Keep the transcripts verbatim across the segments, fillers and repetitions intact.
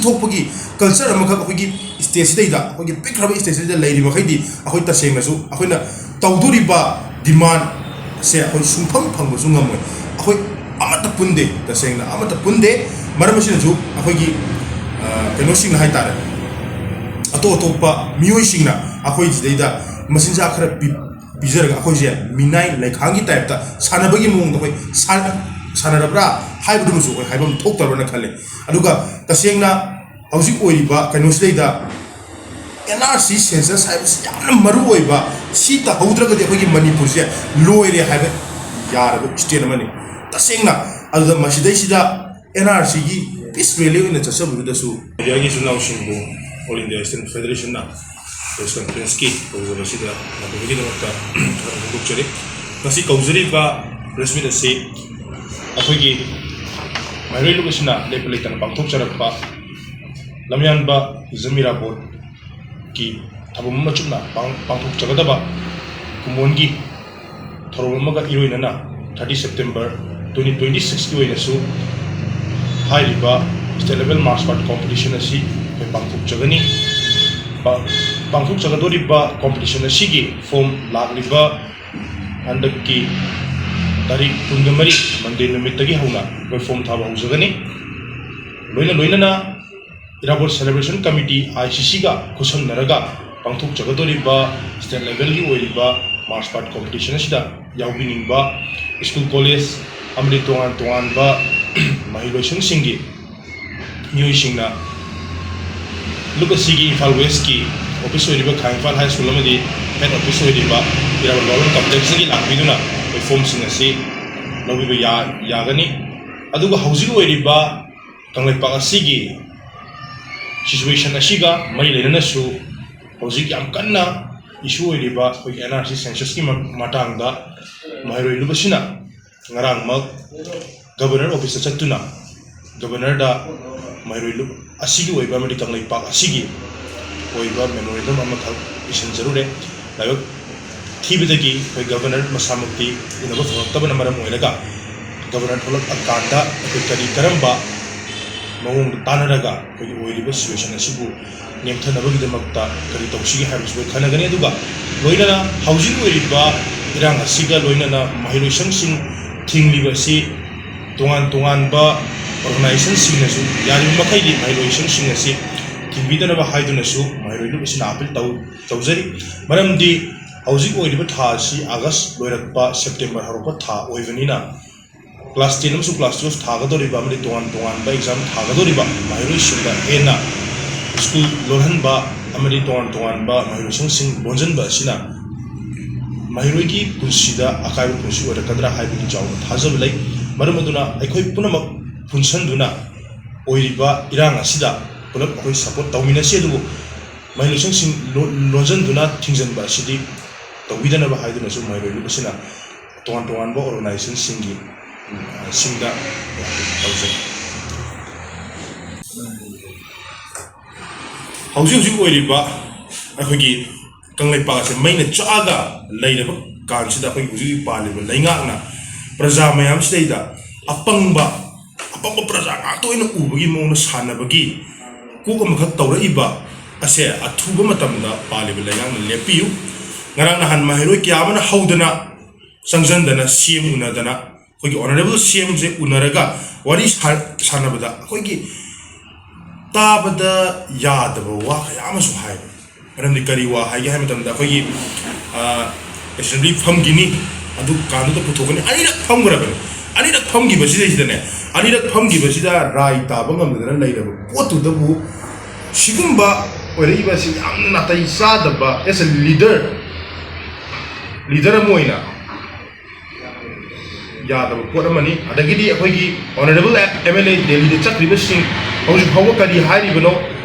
ꯊꯣꯛꯄꯒꯤ ꯀꯜꯆꯔ ꯑꯃꯈꯛ ꯑꯩꯈꯣꯏꯒꯤ ꯁ꯭ꯇꯦꯠꯁꯤꯗꯩꯗ, ꯑꯩꯈꯣꯏꯒꯤ ꯄꯤꯛꯈ꯭ꯔꯕ ꯁ꯭ꯇꯦꯠꯁꯤꯗꯩꯗ ꯂꯩꯔꯤ ꯃꯈꯩꯗꯤ, ꯑꯩꯈꯣꯏ ꯇꯁꯦꯡꯅꯁꯨ ꯑꯩꯈꯣꯏꯅ ꯇꯧꯗꯣꯔꯤꯕ ꯗꯤꯃꯥꯟꯁꯦ ꯑꯩꯈꯣꯏ ꯁꯨꯡꯐꯪ ꯐꯪꯕꯁꯨ ꯉꯝꯃꯣꯏ꯫ ꯑꯩꯈꯣꯏ ꯑꯃꯠꯇ ꯄꯨꯟꯗꯦ, ꯇꯁꯦꯡꯅ ꯑꯃꯠꯇ ꯄꯨꯟꯗꯦ꯫ ꯃꯔꯝ ꯑꯁꯤꯅꯁꯨ ꯑꯩꯈꯣꯏꯒꯤ, ꯑ, ꯀꯩꯅꯣꯁꯤꯡꯅ ꯍꯥꯏꯇꯥꯔꯦ, ꯑꯇꯣꯞ ꯑꯇꯣꯞꯄ ꯃꯤꯑꯣꯏꯁꯤꯡꯅ ꯑꯩꯈꯣꯏ ꯁꯤꯗꯩꯗ ꯃꯆꯤꯟꯖꯥꯛ ꯈꯔ ꯄꯤ-, ꯄꯤꯖꯔꯒ ꯑꯩꯈꯣꯏꯁꯦ ꯃꯤꯅꯥꯏ ꯂꯩꯈꯥꯡꯒꯤ ꯇꯥꯏꯞꯇ ꯁꯥꯟꯅꯕꯒꯤ ꯃꯑꯣꯡꯗ ꯑꯩꯈꯣꯏ ꯁꯥꯟ-, ꯁꯥꯟꯅꯔꯕ꯭ꯔꯥ ꯍꯥꯏꯕꯗꯨꯃꯁꯨ ꯑꯩꯈꯣꯏ ꯍꯥꯏꯐꯝ ꯊꯣꯛꯇꯕ꯭ꯔꯅ ꯈꯜꯂꯦ꯫ ꯑꯗꯨꯒ ꯇꯁꯦꯡꯅ ꯍꯧꯖꯤꯛ ꯑꯣꯏꯔꯤꯕ ꯀꯩꯅꯣꯁꯤꯗꯩꯗ ꯑꯦꯟ ꯑꯥꯔ ꯁꯤ ꯁꯦꯟꯁꯁ ꯍꯥꯏꯕꯁꯤ ꯌꯥꯝꯅ ꯃꯔꯨ ꯑꯣꯏꯕ, ꯁꯤ ꯇꯧꯍꯧꯗ꯭ꯔꯒꯗꯤ ꯑꯩꯈꯣꯏꯒꯤ ꯃꯅꯤꯄꯨꯔꯁꯦ ꯂꯣꯏꯔꯦ ꯍꯥꯏꯕ ꯌꯥꯔꯕ ꯁ꯭ꯇꯦꯠ ꯑꯃꯅꯤ꯫ ꯇꯁꯦꯡꯅ ꯑꯗꯨꯗ ꯃꯁꯤꯗꯩꯁꯤꯗ ꯑꯦꯟ ꯑꯥꯔ ꯁꯤꯒꯤ ꯄꯤꯁ ꯔꯦꯂꯤ ꯑꯣꯏꯅ ꯆꯠꯆꯕꯗꯨꯗꯁꯨ ꯃꯤꯗꯤꯌꯥꯒꯤ ꯏꯆꯤꯜ ꯏꯅꯥꯎꯁꯤꯡꯕꯨ ꯑꯣꯜ ꯏꯟꯗꯤꯌꯥ ꯏꯁꯇꯨꯗꯦꯟꯠ ꯐꯦꯗꯔꯦꯁꯟꯅ ꯄ꯭ꯔꯦꯁ ꯀꯟꯐꯔꯦꯟꯁꯀꯤ ꯀꯧꯖꯕꯁꯤꯗ ꯂꯥꯛꯄꯤꯕꯒꯤꯗꯃꯛꯇ ꯊꯥꯒꯠꯄ ꯐꯣꯡꯗꯣꯛꯆꯔꯤ꯫ ꯉꯁꯤ ꯀꯧꯖꯔꯤꯕ ꯄ꯭ꯔꯦꯁ ꯃꯤꯠ ꯑꯁꯤ ꯑꯩꯈꯣꯏꯒꯤ ꯃꯍꯩꯔꯣꯏ ꯂꯨꯞ ꯑꯁꯤꯅ ꯂꯦꯞꯄ ꯂꯩꯇꯅ ꯄꯥꯡꯊꯣꯛꯆꯔꯛꯄ ꯂꯝꯌꯥꯟꯕ ꯍꯤꯖꯝ ꯏꯔꯥꯕꯣꯠꯀꯤ ꯊꯧꯔꯝ ꯑꯃ ꯆꯨꯞꯅ ꯄꯥꯡ-, ꯄꯥꯡꯊꯣꯛꯆꯒꯗꯕ ꯀꯨꯝꯑꯣꯟꯒꯤ ꯊꯧꯔꯝ ꯑꯃꯒ ꯏꯔꯣꯏꯅꯅ thirty September twenty twenty sixꯀꯤ ꯑꯣꯏꯅꯁꯨ ꯍꯥꯏꯔꯤꯕ state level march past competition ꯑꯁꯤ ꯑꯩꯈꯣꯏ ꯄꯥꯡꯊꯣꯛꯆꯒꯅꯤ꯫ ꯄꯥ-, ꯄꯥꯡꯊꯣꯛꯆꯒꯗꯧꯔꯤꯕ competition ꯑꯁꯤꯒꯤ form ꯂꯥꯛꯂꯤꯕ ꯍꯟꯗꯛꯀꯤ ꯇꯥꯔꯤꯛ ꯀꯨꯟꯒ ꯃꯔꯤ Monday ꯅꯨꯃꯤꯠꯇꯒꯤ ꯍꯧꯅ ꯑꯩꯈꯣꯏ form ꯊꯥꯕ ꯍꯧꯖꯒꯅꯤ꯫ ꯂꯣꯏꯅ ꯂꯣꯏꯅꯅ ꯏꯔꯥꯕꯣꯠ celebration committee, I C Cꯒ ꯈꯨꯠꯁꯝꯅꯔꯒ ꯄꯥꯡꯊꯣꯛꯆꯒꯗꯧꯔꯤꯕ state levelꯒꯤ ꯑꯣꯏꯔꯤꯕ march past competition ꯑꯁꯤꯗ ꯌꯥꯎꯕꯤꯅꯤꯡꯕ school college ꯑꯃꯗꯤ ꯇꯣꯉꯥꯟ ꯇꯣꯉꯥꯟꯕ ꯃꯍꯩꯂꯣꯏꯁꯪꯁꯤꯡꯒꯤ ꯃꯤꯑꯣꯏꯁꯤꯡꯅ ꯂꯨꯞ ꯑꯁꯤꯒꯤ ꯏꯝꯐꯥꯜ Westꯀꯤ office ꯑꯣꯏꯔꯤꯕ ꯈꯥ ꯏꯝꯐꯥꯜ High School ꯑꯃꯗꯤ head office ꯑꯣꯏꯔꯤꯕ ꯏꯔꯥꯕꯣꯠ Government Complexꯇꯒꯤ ꯂꯥꯛꯄꯤꯗꯨꯅ ꯑꯩꯈꯣꯏ formꯁꯤꯡ ꯑꯁꯤ ꯂꯧꯕꯤꯕ ꯌꯥ-, ꯌꯥꯒꯅꯤ꯫ ꯑꯗꯨꯒ ꯍꯧꯖꯤꯛ ꯑꯣꯏꯔꯤꯕ ꯀꯪꯂꯩꯄꯥꯛ ꯑꯁꯤꯒꯤ situation ꯑꯁꯤꯒ ꯃꯔꯤ ꯂꯩꯅꯅꯁꯨ ꯍꯧꯖꯤꯛ ꯌꯥꯝ ꯀꯟꯅ issue ꯑꯣꯏꯔꯤꯕ ꯑꯩꯈꯣꯏꯒꯤ N R C censusꯀꯤ ꯃ-, ꯃꯇꯥꯡꯗ ꯃꯍꯩꯔꯣꯏ ꯂꯨꯞ ꯑꯁꯤꯅ ꯉꯔꯥꯡꯃꯛ Governor officeꯇ ꯆꯠꯇꯨꯅ Governorꯗ ꯃꯍꯩꯔꯣꯏ ꯂꯨꯞ ꯑꯁꯤꯒꯤ ꯑꯣꯏꯕ ꯑꯃꯗꯤ ꯀꯪꯂꯩꯄꯥꯛ ꯑꯁꯤꯒꯤ ꯑꯣꯏꯕ memorandum ꯑꯃꯈꯛ ꯄꯤꯁꯤꯟꯖꯔꯨꯔꯦ꯫ ꯂꯥꯏꯕꯛ ꯊꯤꯕꯗꯒꯤ ꯑꯩꯈꯣꯏ Governor ꯃꯁꯥꯃꯛꯇꯤ ꯎꯅꯕ ꯐꯪꯂꯛꯇꯕꯅ ꯃꯔꯝ ꯑꯣꯏꯔꯒ Governor ꯊꯣꯛꯂꯛꯑꯀꯥꯟꯗ ꯑꯩꯈꯣꯏ ꯀꯔꯤ ꯀꯔꯝꯕ ꯃꯑꯣꯡꯗ ꯇꯥꯟꯅꯔꯒ ꯑꯩꯈꯣꯏꯒꯤ ꯑꯣꯏꯔꯤꯕ ꯁꯤꯆꯨꯋꯦꯁꯟ ꯑꯁꯤꯕꯨ ꯅꯦꯝꯊꯅꯕꯒꯤꯗꯃꯛꯇ ꯀꯔꯤ ꯇꯧꯁꯤꯒꯦ ꯍꯥꯏꯕꯁꯤꯕꯨ ꯑꯩꯈꯣꯏ ꯈꯟꯅꯒꯅꯤ꯫ ꯑꯗꯨꯒ ꯂꯣꯏꯅꯅ ꯍꯧꯖꯤꯛ ꯑꯣꯏꯔꯤꯕ ꯏꯔꯥꯡ ꯑꯁꯤꯒ ꯂꯣꯏꯅꯅ ꯃꯍꯩꯔꯣꯏ ꯁꯪꯁꯤꯡ ꯊꯤꯡꯂꯤꯕ ꯑꯁꯤ ꯇꯣꯉꯥꯟ ꯇꯣꯉꯥꯟꯕ ꯑꯣꯔꯒꯅꯥꯏꯖꯦꯁꯟꯁꯤꯡꯅꯁꯨ ꯌꯥꯔꯤꯕ ꯃꯈꯩꯗꯤ ꯃꯍꯩꯔꯣꯏ ꯁꯪꯁꯤꯡ ꯑꯁꯤ ꯊꯤꯡꯕꯤꯗꯅꯕ ꯍꯥꯏꯗꯨꯅꯁꯨ ꯃꯍꯩꯔꯣꯏ ꯂꯨꯞ ꯑꯁꯤꯅ ꯑꯥꯄꯤꯜ ꯇꯧ ꯇꯧꯖꯔꯤ꯫ ꯃꯔꯝꯗꯤ ꯍꯧꯖꯤꯛ ꯑꯣꯏꯔꯤꯕ ꯊꯥ ꯑꯁꯤ ꯑꯥꯒꯁ ꯂꯣꯏꯔꯛꯄ ꯁꯦꯞꯇꯦꯝꯕꯔ ꯍꯧꯔꯛꯄ ꯊꯥ ꯑꯣꯏꯕꯅꯤꯅ, ꯀ꯭ꯂꯥꯁ ꯇꯦꯟ ꯑꯃꯁꯨꯡ ꯀ꯭ꯂꯥꯁ ꯇꯨꯌꯦꯜꯐ ꯊꯥꯒꯗꯧꯔꯤꯕ ꯑꯃꯗꯤ ꯇꯣꯉꯥꯟ ꯇꯣꯉꯥꯟꯕ ꯑꯦꯛꯖꯥꯝ ꯊꯥꯒꯗꯧꯔꯤꯕ ꯃꯍꯩꯔꯣꯏꯁꯤꯡꯗ ꯍꯦꯟꯅ ꯁ꯭ꯀꯨꯜ ꯂꯣꯜꯍꯟꯕ ꯑꯃꯗꯤ ꯇꯣꯉꯥꯟ ꯇꯣꯉꯥꯟꯕ ꯃꯍꯩꯔꯣꯏꯁꯪꯁꯤꯡ ꯂꯣꯟꯁꯤꯟꯕ ꯑꯁꯤꯅ ꯃꯍꯩꯔꯣꯏꯒꯤ ꯄꯨꯟꯁꯤꯗ ꯑꯀꯥꯏꯕ ꯄꯨꯟꯁꯤ ꯑꯣꯏꯔꯛꯀꯗ꯭ꯔꯥ ꯍꯥꯏꯕꯒꯤ ꯆꯥꯎꯅ ꯊꯥꯖꯕ ꯂꯩ꯫ ꯃꯔꯝ ꯑꯗꯨꯅ ꯑꯩꯈꯣꯏ ꯄꯨꯝꯅꯃꯛ ꯄꯨꯟꯁꯤꯟꯗꯨꯅ ꯑꯣꯏꯔꯤꯕ ꯏꯔꯥꯡ ꯑꯁꯤꯗ ꯄꯨꯂꯞ ꯑꯩꯈꯣꯏ ꯁꯄꯣꯔꯠ ꯇꯧꯃꯤꯟꯅꯁꯤ꯫ ꯑꯗꯨꯕꯨ ꯃꯍꯩꯔꯣꯏꯁꯪꯁꯤꯡ ꯂꯣ-, ꯂꯣꯟꯁꯤꯟꯗꯨꯅ ꯊꯤꯡꯖꯤꯟꯕ ꯑꯁꯤꯗꯤ ꯇꯧꯕꯤꯗꯅꯕ ꯍꯥꯏꯗꯨꯅꯁꯨ ꯃꯍꯩꯔꯣꯏ ꯂꯨꯞ ꯑꯁꯤꯅ ꯇꯣꯉꯥꯟ ꯇꯣꯉꯥꯟꯕ ꯑꯣꯔꯒꯅꯥꯏꯖꯦꯁꯟꯁꯤꯡꯒꯤ, ꯎꯝ, ꯁꯤꯡꯗ ꯇꯧꯖꯩ꯫ ꯍꯧꯖꯤꯛ ꯍꯧꯖꯤꯛ ꯑꯣꯏꯔꯤꯕ ꯑꯩꯈꯣꯏꯒꯤ ꯀꯪꯂꯩꯄꯥꯛ ꯑꯁꯦ ꯃꯩꯅ ꯆꯥꯛꯑꯒ ꯂꯩꯔꯕ ꯀꯥꯟꯁꯤꯗ, ꯑꯩꯈꯣꯏꯒꯤ ꯍꯧꯖꯤꯛ ꯍꯧꯖꯤꯛ ꯄꯥꯜꯂꯤꯕ ꯂꯩꯉꯥꯛꯅ ꯄ꯭ꯔꯖꯥ ꯃꯌꯥꯝꯁꯤꯗꯩꯗ ꯑꯄꯪꯕ, ꯑꯄꯪꯕ ꯄ꯭ꯔꯖꯥ ꯉꯥꯛꯇ ꯑꯣꯏꯅ ꯎꯕꯒꯤ ꯃꯑꯣꯡꯗ ꯁꯥꯟꯅꯕꯒꯤ ꯀꯣꯛ ꯑꯃꯈꯛ ꯇꯧꯔꯛꯏꯕ ꯑꯁꯦ ꯑꯊꯨꯕ ꯃꯇꯝꯗ ꯄꯥꯜꯂꯤꯕ ꯂꯩꯉꯥꯛꯅ ꯂꯦꯞꯄꯤꯌꯨ꯫ ꯉꯔꯥꯡ ꯅꯍꯥꯟ ꯃꯍꯩꯔꯣꯏ ꯀꯌꯥ ꯑꯃꯅ ꯍꯧꯗꯅ ꯆꯪꯁꯤꯟꯗꯅ ꯁꯤ ꯑꯦꯝ ꯎꯅꯗꯅ, ꯑꯩꯈꯣꯏꯒꯤ ꯑꯣꯅꯔꯦꯕꯜ ꯁꯤ ꯑꯦꯝꯁꯦ ꯎꯅꯔꯒ ꯋꯥꯔꯤ ꯁꯥ-, ꯁꯥꯟꯅꯕꯗ ꯑꯩꯈꯣꯏꯒꯤ ꯇꯥꯕꯗ ꯌꯥꯗꯕ ꯋꯥ ꯀꯌꯥ ꯑꯃꯁꯨ ꯍꯥꯏ꯫ ꯃꯔꯝꯗꯤ ꯀꯔꯤ ꯋꯥ ꯍꯥꯏꯒꯦ ꯍꯥꯏꯕ ꯃꯇꯝꯗ, ꯑꯩꯈꯣꯏꯒꯤ, ꯑ, ꯑꯦꯁꯦꯝꯕ꯭ꯂꯤ ꯐꯝꯈꯤꯅꯤ, ꯑꯗꯨ ꯀꯥꯟꯗꯨꯗ ꯄꯨꯊꯣꯛꯀꯅꯤ, ꯑꯅꯤꯔꯛ ꯐꯝꯈ꯭ꯔꯕꯅꯤ꯫ ꯑꯅꯤꯔꯛ ꯐꯝꯈꯤꯕꯁꯤꯗꯩꯁꯤꯗꯅꯦ, ꯑꯅꯤꯔꯛ ꯐꯝꯈꯤꯕꯁꯤꯗ ꯔꯥꯏ ꯇꯥꯕ ꯉꯝꯗꯗꯅ ꯂꯩꯔꯕ ꯄꯣꯠꯇꯨꯗꯕꯨ ꯁꯤꯒꯨꯝꯕ ꯑꯣꯏꯔꯛꯏꯕ ꯑꯁꯤ ꯌꯥꯝꯅ ꯅꯥꯇꯩ ꯆꯥꯗꯕ, as a leader, leader ꯑꯃ ꯑꯣꯏꯅ ꯌꯥꯗꯕ ꯄꯣꯠ ꯑꯃꯅꯤ꯫ ꯑꯗꯒꯤꯗꯤ ꯑꯩꯈꯣꯏꯒꯤ honourable M L A ꯗꯦꯜꯂꯤꯗ ꯆꯠꯈ꯭ꯔꯤꯕꯁꯤꯡ ꯍꯧꯖꯤꯛ ꯐꯥꯎꯕ ꯀꯔꯤ ꯍꯥꯏꯔꯤꯕꯅꯣ?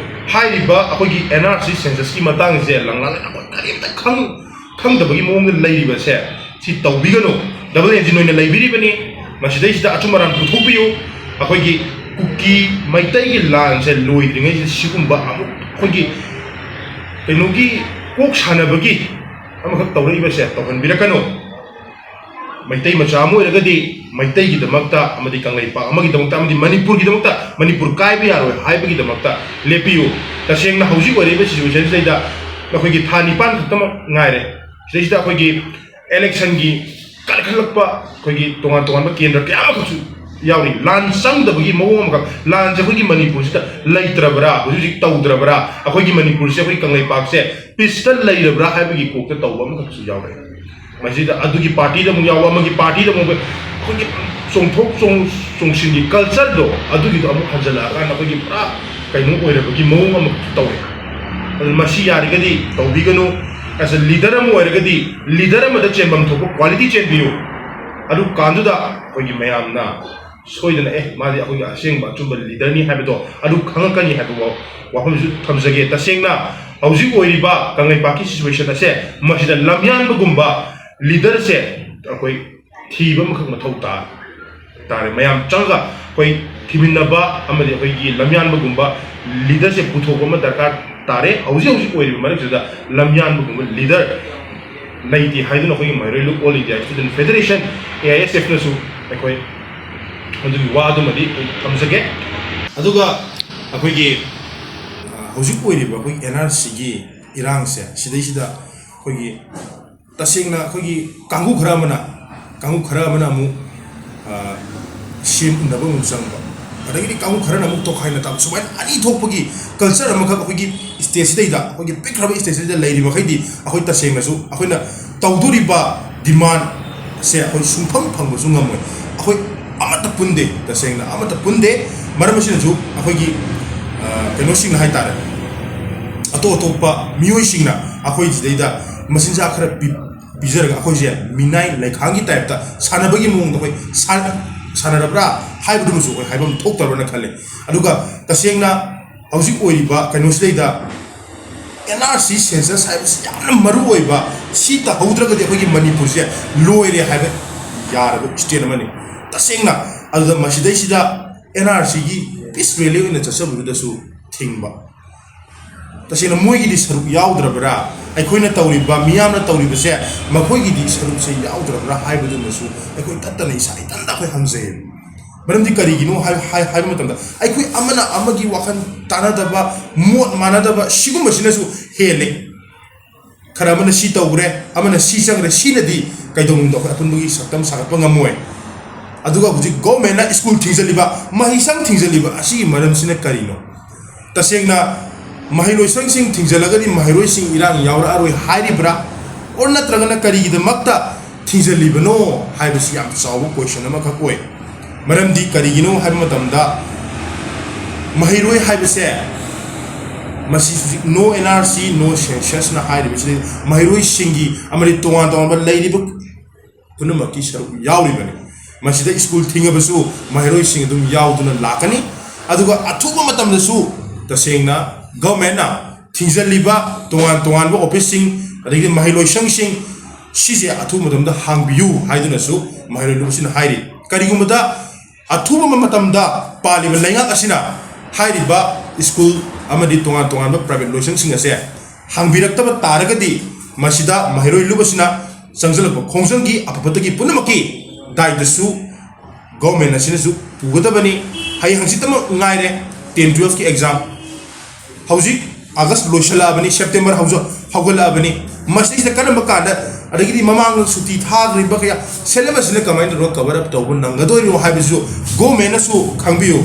ꯍꯥꯏꯔꯤꯕ ꯑꯩꯈꯣꯏꯒꯤ N R C census ꯀꯤ ꯃꯇꯥꯡꯁꯦ ꯂꯪꯂꯥ ꯑꯩꯈꯣꯏ ꯀꯔꯤꯝꯇ ꯈꯪ-, ꯈꯪꯗꯕꯒꯤ ꯃꯑꯣꯡꯗ ꯂꯩꯔꯤꯕꯁꯦ ꯁꯤ ꯇꯧꯕꯤꯒꯅꯨ꯫ Double engine ꯑꯣꯏꯅ ꯂꯩꯕꯤꯔꯤꯕꯅꯤ꯫ ꯃꯁꯤꯗꯩꯁꯤꯗ ꯑꯆꯨꯝ ꯑꯔꯥꯟ ꯄꯨꯊꯣꯛꯄꯤꯌꯨ꯫ ꯑꯩꯈꯣꯏꯒꯤ ꯀꯨꯀꯤ ꯃꯩꯇꯩꯒꯤ ꯂꯥꯟꯁꯦ ꯂꯣꯏꯗ꯭ꯔꯤꯉꯩꯁꯤꯗ ꯁꯤꯒꯨꯝꯕ ꯑꯃꯨꯛ ꯑꯩꯈꯣꯏꯒꯤ ꯀꯩꯅꯣꯒꯤ ꯀꯣꯛ ꯁꯥꯟꯅꯕꯒꯤ ꯑꯃꯈꯛ ꯇꯧꯔꯛꯏꯕꯁꯦ ꯇꯧꯍꯟꯕꯤꯔꯛꯀꯅꯨ꯫ ꯃꯩꯇꯩ ꯃꯆꯥ ꯑꯃ ꯑꯣꯏꯔꯒꯗꯤ ꯃꯩꯇꯩꯒꯤꯗꯃꯛꯇ ꯑꯃꯗꯤ ꯀꯪꯂꯩꯄꯥꯛ ꯑꯃꯒꯤꯗꯃꯛꯇ ꯑꯃꯗꯤ ꯃꯅꯤꯄꯨꯔꯒꯤꯗꯃꯛꯇ, ꯃꯅꯤꯄꯨꯔ ꯀꯥꯏꯕ ꯌꯥꯔꯣꯏ ꯍꯥꯏꯕꯒꯤꯗꯃꯛꯇ ꯂꯦꯞꯄꯤꯌꯨ꯫ ꯇꯁꯦꯡꯅ ꯍꯧꯖꯤꯛ ꯑꯣꯏꯔꯤꯕ ꯁꯤꯆꯨꯋꯦꯁꯟꯁꯤꯗꯩꯗ ꯑꯩꯈꯣꯏꯒꯤ ꯊꯥ ꯅꯤꯄꯥꯟ ꯈꯛꯇꯃꯛ ꯉꯥꯏꯔꯦ꯫ ꯁꯤꯗꯩꯁꯤꯗ ꯑꯩꯈꯣꯏꯒꯤ ꯏꯂꯦꯛꯁꯟꯒꯤ ꯀꯟꯈꯠꯂꯛꯄ ꯑꯩꯈꯣꯏꯒꯤ ꯇꯣꯉꯥꯟ ꯇꯣꯉꯥꯟꯕ ꯀꯦꯟꯗ꯭ꯔ ꯀꯌꯥ ꯑꯃꯈꯛꯁꯨ ꯌꯥꯎꯔꯤ꯫ ꯂꯥꯟ ꯆꯪꯗꯕꯒꯤ ꯃꯑꯣꯡ ꯑꯃꯈꯛ, ꯂꯥꯟꯁꯦ ꯑꯩꯈꯣꯏꯒꯤ ꯃꯅꯤꯄꯨꯔꯁꯤꯗ ꯂꯩꯇ꯭ꯔꯕ꯭ꯔꯥ, ꯍꯧꯖꯤꯛ ꯍꯧꯖꯤꯛ ꯇꯧꯗ꯭ꯔꯕ꯭ꯔꯥ, ꯑꯩꯈꯣꯏꯒꯤ ꯃꯅꯤꯄꯨꯔꯁꯦ, ꯑꯩꯈꯣꯏ ꯀꯪꯂꯩꯄꯥꯛꯁꯦ ꯄꯤꯁꯇ ꯂꯩꯔꯕ꯭ꯔꯥ ꯍꯥꯏꯕꯒꯤ ꯀꯣꯛꯇ ꯇꯧꯕ ꯑꯃꯈꯛꯁꯨ ꯌꯥꯎꯔꯦ꯫ ꯃꯁꯤꯗ ꯑꯗꯨꯒꯤ ꯄꯥꯔꯇꯤꯗ ꯑꯃꯨꯛ ꯌꯥꯎꯕ, ꯑꯃꯒꯤ ꯄꯥꯔꯇꯤꯗ ꯑꯃꯨꯛ, ꯑꯩꯈꯣꯏꯒꯤ ꯆꯣꯡꯊꯣꯛ ꯆꯣꯡ-, ꯆꯣꯡꯁꯤꯟꯒꯤ ꯀꯜꯆꯔꯗꯣ ꯑꯗꯨꯒꯤꯗꯣ ꯑꯃꯨꯛ ꯍꯟꯖꯜꯂꯛꯑꯀꯥꯟꯗ ꯑꯩꯈꯣꯏꯒꯤ ꯄꯨꯔꯥ ꯀꯩꯅꯣ ꯑꯣꯏꯔꯕꯒꯤ ꯃꯑꯣꯡ ꯑꯃꯈꯛꯁꯨ ꯇꯧꯔꯦ꯫ ꯑꯗꯨ ꯃꯁꯤ ꯌꯥꯔꯤꯒꯗꯤ ꯇꯧꯕꯤꯒꯅꯨ꯫ ꯑꯦꯁ ꯑꯦ ꯂꯤꯗꯔ ꯑꯃ ꯑꯣꯏꯔꯒꯗꯤ ꯂꯤꯗꯔ ꯑꯃꯗ ꯆꯦꯟꯐꯝ ꯊꯣꯛꯄ ꯀ꯭ꯋꯥꯂꯤꯇꯤ ꯆꯦꯟꯕꯤꯌꯨ꯫ ꯑꯗꯨ ꯀꯥꯟꯗꯨꯗ ꯑꯩꯈꯣꯏꯒꯤ ꯃꯌꯥꯝꯅ ꯁꯣꯏꯗꯅ, "ꯑꯦ, ꯃꯥꯗꯤ ꯑꯩꯈꯣꯏꯒꯤ ꯑꯁꯦꯡꯕ ꯑꯆꯨꯝꯕ ꯂꯤꯗꯔꯅꯤ" ꯍꯥꯏꯕꯗꯣ ꯑꯗꯨ ꯈꯪꯉꯛꯀꯅꯤ ꯍꯥꯏꯕ ꯋꯥ-, ꯋꯥꯐꯝꯁꯨ ꯊꯝꯖꯒꯦ꯫ ꯇꯁꯦꯡꯅ ꯍꯧꯖꯤꯛ ꯑꯣꯏꯔꯤꯕ ꯀꯪꯂꯩꯄꯥꯛꯀꯤ ꯁꯤꯆꯨꯋꯦꯁꯟ ꯑꯁꯦ ꯃꯁꯤꯗ ꯂꯝꯌꯥꯟꯕꯒꯨꯝꯕ ꯂꯤꯗꯔꯁꯦ ꯑꯩꯈꯣꯏ ꯊꯤꯕ ꯑꯃꯈꯛ ꯃꯊꯧ ꯇꯥ-, ꯇꯥꯔꯦ꯫ ꯃꯌꯥꯝ ꯆꯪꯉꯒ ꯑꯩꯈꯣꯏ ꯊꯤꯃꯤꯟꯅꯕ ꯑꯃꯗꯤ ꯑꯩꯈꯣꯏꯒꯤ ꯂꯝꯌꯥꯟꯕꯒꯨꯝꯕ ꯂꯤꯗꯔꯁꯦ ꯄꯨꯊꯣꯛꯄ ꯑꯃ ꯗꯔꯀꯥꯔ ꯇꯥꯔꯦ꯫ ꯍꯧꯖꯤꯛ ꯍꯧꯖꯤꯛ ꯑꯣꯏꯔꯤꯕ ꯃꯔꯛꯁꯤꯗ ꯂꯝꯌꯥꯟꯕꯒꯨꯝꯕ ꯂꯤꯗꯔ ꯂꯩꯇꯦ ꯍꯥꯏꯗꯨꯅ ꯑꯩꯈꯣꯏꯒꯤ ꯃꯩꯔꯣꯏꯂꯨ All India Student Federation, A I S F ꯅꯁꯨ ꯑꯩꯈꯣꯏ ꯑꯗꯨꯒꯤ ꯋꯥꯗꯨꯃꯗꯤ ꯑꯩ ꯊꯝꯖꯒꯦ꯫ ꯑꯗꯨꯒ ꯑꯩꯈꯣꯏꯒꯤ, ꯑ, ꯍꯧꯖꯤꯛ ꯑꯣꯏꯔꯤꯕ ꯑꯩꯈꯣꯏ N R C ꯒꯤ ꯏꯔꯥꯡꯁꯦ, ꯁꯤꯗꯩꯁꯤꯗ ꯑꯩꯈꯣꯏꯒꯤ ꯇꯁꯦꯡꯅ ꯑꯩꯈꯣꯏꯒꯤ ꯀꯥꯡꯕꯨ ꯈꯔ ꯑꯃꯅ, ꯀꯥꯡꯕꯨ ꯈꯔ ꯑꯃꯅ ꯑꯃꯨꯛ, ꯑ, ꯁꯦꯝ ꯎꯅꯕ ꯑꯃꯨꯛ ꯆꯪꯕ, ꯑꯗꯒꯤꯗꯤ ꯀꯥꯡꯕꯨ ꯈꯔꯅ ꯑꯃꯨꯛ ꯇꯣꯈꯥꯏꯅ ꯇꯥꯕ, ꯁꯨꯃꯥꯏꯅ ꯑꯅꯤ ꯊꯣꯛꯄꯒꯤ ꯀꯜꯆꯔ ꯑꯃꯈꯛ ꯑꯩꯈꯣꯏꯒꯤ ꯁ꯭ꯇꯦꯠꯁꯤꯗꯩꯗ, ꯑꯩꯈꯣꯏꯒꯤ ꯄꯤꯛꯈ꯭ꯔꯕ ꯁ꯭ꯇꯦꯠꯁꯤꯗ ꯂꯩꯔꯤ ꯃꯈꯩꯗꯤ ꯑꯩꯈꯣꯏ ꯇꯁꯦꯡꯅꯁꯨ ꯑꯩꯈꯣꯏꯅ ꯇꯧꯗꯣꯔꯤꯕ ꯗꯤꯃꯥꯟꯁꯦ ꯑꯩꯈꯣꯏ ꯁꯨꯡꯐꯪ ꯐꯪꯕꯁꯨ ꯉꯝꯃꯣꯏ꯫ ꯑꯩꯈꯣꯏ ꯑꯃꯠꯇ ꯄꯨꯟꯗꯦ, ꯇꯁꯦꯡꯅ ꯑꯃꯠꯇ ꯄꯨꯟꯗꯦ꯫ ꯃꯔꯝ ꯑꯁꯤꯅꯁꯨ ꯑꯩꯈꯣꯏꯒꯤ, ꯑ, ꯀꯩꯅꯣꯁꯤꯡꯅ ꯍꯥꯏꯇꯥꯔꯦ, ꯑꯇꯣꯞ ꯑꯇꯣꯞꯄ ꯃꯤꯑꯣꯏꯁꯤꯡꯅ ꯑꯩꯈꯣꯏ ꯁꯤꯗꯩꯗ ꯃꯆꯤꯟꯖꯥꯛ ꯈꯔ ꯄꯤ-, ꯄꯤꯖꯔꯒ ꯑꯩꯈꯣꯏꯁꯦ ꯃꯤꯅꯥꯏ ꯂꯩꯈꯥꯡꯒꯤ ꯇꯥꯏꯞꯇ ꯁꯥꯟꯅꯕꯒꯤ ꯃꯑꯣꯡꯗ ꯑꯩꯈꯣꯏ ꯁꯥꯟ-, ꯁꯥꯟꯅꯔꯕ꯭ꯔꯥ ꯍꯥꯏꯕꯗꯨꯃꯁꯨ ꯑꯩꯈꯣꯏ ꯍꯥꯏꯐꯝ ꯊꯣꯛꯇꯕ꯭ꯔꯅ ꯈꯜꯂꯦ꯫ ꯑꯗꯨꯒ ꯇꯁꯦꯡꯅ ꯍꯧꯖꯤꯛ ꯑꯣꯏꯔꯤꯕ ꯀꯩꯅꯣꯁꯤꯗꯩꯗ N R C census ꯍꯥꯏꯕꯁꯤ ꯌꯥꯝꯅ ꯃꯔꯨ ꯑꯣꯏꯕ, ꯁꯤ ꯇꯧꯍꯧꯗ꯭ꯔꯒꯗꯤ ꯑꯩꯈꯣꯏꯒꯤ ꯃꯅꯤꯄꯨꯔꯁꯦ ꯂꯣꯏꯔꯦ ꯍꯥꯏꯕ ꯌꯥꯔꯕ ꯁ꯭ꯇꯦꯠ ꯑꯃꯅꯤ꯫ ꯇꯁꯦꯡꯅ ꯑꯗꯨꯗ ꯃꯁꯤꯗꯩꯁꯤꯗ N R C ꯒꯤ peace rally ꯑꯣꯏꯅ ꯆꯠꯆꯕꯗꯨꯗꯁꯨ ꯊꯤꯡꯕ, ꯇꯁꯦꯡꯅ ꯃꯣꯏꯒꯤꯗꯤ ꯁꯔꯨꯛ ꯌꯥꯎꯗ꯭ꯔꯕ꯭ꯔꯥ? ꯑꯩꯈꯣꯏꯅ ꯇꯧꯔꯤꯕ, ꯃꯤꯌꯥꯝꯅ ꯇꯧꯔꯤꯕꯁꯦ, ꯃꯈꯣꯏꯒꯤꯗꯤ ꯁꯔꯨꯛꯁꯦ ꯌꯥꯎꯗ꯭ꯔꯕ꯭ꯔꯥ ꯍꯥꯏꯕꯗꯨꯃꯁꯨ ꯑꯩꯈꯣꯏ ꯇꯠꯇꯅ ꯏꯁꯥ ꯏꯊꯟꯇ ꯑꯩꯈꯣꯏ ꯍꯪꯖꯩꯌꯦꯕ꯫ ꯃꯔꯝꯗꯤ ꯀꯔꯤꯒꯤꯅꯣ ꯍꯥꯏ-, ꯍꯥꯏ-, ꯍꯥꯏꯕ ꯃꯇꯝꯗ, ꯑꯩꯈꯣꯏ ꯑꯃꯅ ꯑꯃꯒꯤ ꯋꯥꯈꯜ ꯇꯥꯟꯅꯗꯕ, ꯃꯣꯠ ꯃꯥꯟꯅꯗꯕ, ꯁꯤꯒꯨꯝꯕꯁꯤꯅꯁꯨ ꯍꯦꯜꯂꯤ꯫ ꯈꯔ ꯑꯃꯅ ꯁꯤ ꯇꯧꯈ꯭ꯔꯦ, ꯑꯃꯅ ꯁꯤ ꯆꯪꯈ꯭ꯔꯦ, ꯁꯤꯅꯗꯤ ꯀꯩꯗꯧꯅꯨꯡꯗ ꯑꯩꯈꯣꯏ ꯑꯄꯨꯟꯕꯒꯤ ꯁꯛꯇꯝ ꯁꯥꯒꯠꯄ ꯉꯝꯃꯣꯏ꯫ ꯑꯗꯨꯒ ꯍꯧꯖꯤꯛ ꯒꯣꯔꯃꯦꯟꯅ ꯁ꯭ꯀꯨꯜ ꯊꯤꯡꯖꯤꯜꯂꯤꯕ, ꯃꯍꯩꯁꯪ ꯊꯤꯡꯖꯤꯜꯂꯤꯕ ꯑꯁꯤꯒꯤ ꯃꯔꯝꯁꯤꯅ ꯀꯔꯤꯅꯣ? ꯇꯁꯦꯡꯅ ꯃꯍꯩꯂꯣꯏꯁꯪꯁꯤꯡ ꯊꯤꯡꯖꯤꯜꯂꯒꯗꯤ ꯃꯍꯩꯔꯣꯏꯁꯤꯡ ꯏꯔꯥꯡ ꯌꯥꯎꯔꯛꯑꯔꯣꯏ ꯍꯥꯏꯔꯤꯕ꯭ꯔꯥ? ꯑꯣꯔ ꯅꯠꯇ꯭ꯔꯒꯅ ꯀꯔꯤꯒꯤꯗꯃꯛꯇ ꯊꯤꯡꯖꯤꯜꯂꯤꯕꯅꯣ ꯍꯥꯏꯕꯁꯤ ꯌꯥꯝ ꯆꯥꯎꯕ ꯀꯣꯏꯁꯟ ꯑꯃꯈꯛ ꯑꯣꯏ꯫ ꯃꯔꯝꯗꯤ ꯀꯔꯤꯒꯤꯅꯣ ꯍꯥꯏꯕ ꯃꯇꯝꯗ, ꯃꯍꯩꯔꯣꯏ ꯍꯥꯏꯕꯁꯦ, ꯃꯁꯤ ꯍꯧꯖꯤꯛ no N R C, no censusꯅ ꯍꯥꯏꯔꯤꯕꯁꯤꯗꯤ ꯃꯍꯩꯔꯣꯏꯁꯤꯡꯒꯤ ꯑꯃꯗꯤ ꯇꯣꯉꯥꯟ ꯇꯣꯉꯥꯟꯕ ꯂꯩꯔꯤꯕ ꯄꯨꯝꯅꯃꯛꯀꯤ ꯁꯔꯨꯛ ꯌꯥꯎꯔꯤꯕꯅꯤ꯫ ꯃꯁꯤꯗ ꯁ꯭ꯀꯨꯜ ꯊꯤꯡꯉꯕꯁꯨ ꯃꯍꯩꯔꯣꯏꯁꯤꯡ ꯑꯗꯨꯝ ꯌꯥꯎꯗꯨꯅ ꯂꯥꯛꯀꯅꯤ꯫ ꯑꯗꯨꯒ ꯑꯊꯨꯕ ꯃꯇꯝꯗꯁꯨ ꯇꯁꯦꯡꯅ ꯒꯚꯔꯟꯃꯦꯟꯠꯅ ꯊꯤꯡꯖꯤꯜꯂꯤꯕ ꯇꯣꯉꯥꯟ ꯇꯣꯉꯥꯟꯕ ꯑꯣꯐꯤꯁꯁꯤꯡ, ꯑꯗꯒꯤꯗꯤ ꯃꯍꯩꯂꯣꯏꯁꯪꯁꯤꯡ, ꯁꯤꯁꯦ ꯑꯊꯨꯕ ꯃꯇꯝꯗ ꯍꯥꯡꯕꯤꯌꯨ ꯍꯥꯏꯗꯨꯅꯁꯨ ꯃꯍꯩꯔꯣꯏ ꯂꯨꯞꯁꯤꯅ ꯍꯥꯏꯔꯤ꯫ ꯀꯔꯤꯒꯨꯝꯕꯗ ꯑꯊꯨꯕ ꯃꯇꯝꯗ ꯄꯥꯜꯂꯤꯕ ꯂꯩꯉꯥꯛ ꯑꯁꯤꯅ ꯍꯥꯏꯔꯤꯕ ꯁ꯭ꯀꯨꯜ ꯑꯃꯗꯤ ꯇꯣꯉꯥꯟ ꯇꯣꯉꯥꯟꯕ ꯄ꯭ꯔꯥꯏꯚꯦꯠ ꯂꯣꯏꯁꯪꯁꯤꯡ ꯑꯁꯦ ꯍꯥꯡꯕꯤꯔꯛꯇꯕ ꯇꯥꯔꯒꯗꯤ, ꯃꯁꯤꯗ ꯃꯍꯩꯔꯣꯏ ꯂꯨꯞ ꯑꯁꯤꯅ ꯆꯪꯁꯤꯜꯂꯛꯄ ꯈꯣꯡꯖꯪꯒꯤ ꯑꯐꯕꯗꯒꯤ ꯄꯨꯝꯅꯃꯛꯀꯤ ꯗꯥꯏꯇꯁꯨ ꯒꯣꯔꯃꯦꯟ ꯑꯁꯤꯅꯁꯨ ꯄꯨꯒꯗꯕꯅꯤ꯫ ꯍꯌꯦꯡ ꯍꯪꯆꯤꯠꯇꯃꯛ ꯉꯥꯏꯔꯦ ꯇꯦꯟ ꯇꯨꯋꯦꯜꯐꯀꯤ ꯑꯦꯛꯖꯥꯝ꯫ ꯍꯧꯖꯤꯛ ꯑꯥꯒꯁ ꯂꯣꯏꯁꯤꯜꯂꯛꯑꯕꯅꯤ, ꯁꯦꯞꯇꯦꯝꯕꯔ ꯍꯧꯖ-, ꯍꯧꯒꯠꯂꯛꯑꯕꯅꯤ꯫ ꯃꯁꯤꯗꯩꯁꯤꯗ ꯀꯔꯝꯕ ꯀꯥꯟꯗ, ꯑꯗꯒꯤꯗꯤ ꯃꯃꯥꯡꯗ ꯁꯨꯇꯤ ꯊꯥꯈ꯭ꯔꯤꯕ ꯀꯌꯥ, ꯁꯦꯂꯦꯕꯁꯁꯤꯅ ꯀꯃꯥꯏꯅ ꯇꯧꯔꯒ ꯀꯚꯔ ꯑꯞ ꯇꯧꯕ ꯅꯪꯒꯗꯣꯏꯅꯣ ꯍꯥꯏꯕꯁꯤꯁꯨ ꯒꯣꯔꯃꯦꯟꯅꯁꯨ ꯈꯪꯕꯤꯌꯨ꯫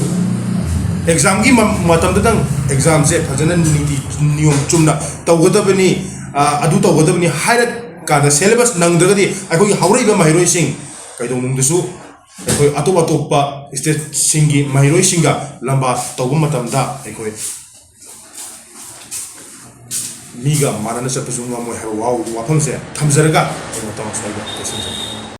ꯑꯦꯛꯖꯥꯝꯒꯤ ꯃ-, ꯃꯇꯝꯗꯗꯪ ꯑꯦꯛꯖꯥꯝꯁꯦ ꯐꯖꯅ ꯅꯤꯇꯤ ꯅꯤꯌꯣꯝ ꯆꯨꯝꯅ ꯇꯧꯒꯗꯕꯅꯤ, ꯑ, ꯑꯗꯨ ꯇꯧꯒꯗꯕꯅꯤ ꯍꯥꯏꯔꯀꯥꯟꯗ ꯁꯦꯂꯦꯕꯁ ꯅꯪꯗ꯭ꯔꯒꯗꯤ ꯑꯩꯈꯣꯏꯒꯤ ꯍꯧꯔꯛꯏꯕ ꯃꯍꯩꯔꯣꯏꯁꯤꯡ ꯀꯩꯗꯧꯅꯨꯡꯗꯁꯨ ꯑꯩꯈꯣꯏ ꯑꯇꯣꯞ ꯑꯇꯣꯞꯄ ꯁ꯭ꯇꯦꯠꯁꯤꯡꯒꯤ ꯃꯍꯩꯔꯣꯏꯁꯤꯡꯒ ꯂꯝꯕꯥ ꯇꯧꯕ ꯃꯇꯝꯗ ꯑꯩꯈꯣꯏ ꯃꯤꯒ ꯃꯥꯟꯅꯅ ꯆꯠꯄꯁꯨ ꯉꯝꯃꯣꯏ ꯍꯥꯏꯕ ꯋꯥ-, ꯋꯥꯐꯝꯁꯦ ꯊꯝꯖꯔꯒ ꯑꯩ ꯃꯇꯥꯡ ꯑꯁꯤꯗ ꯂꯣꯏꯁꯤꯟꯖꯔꯒꯦ꯫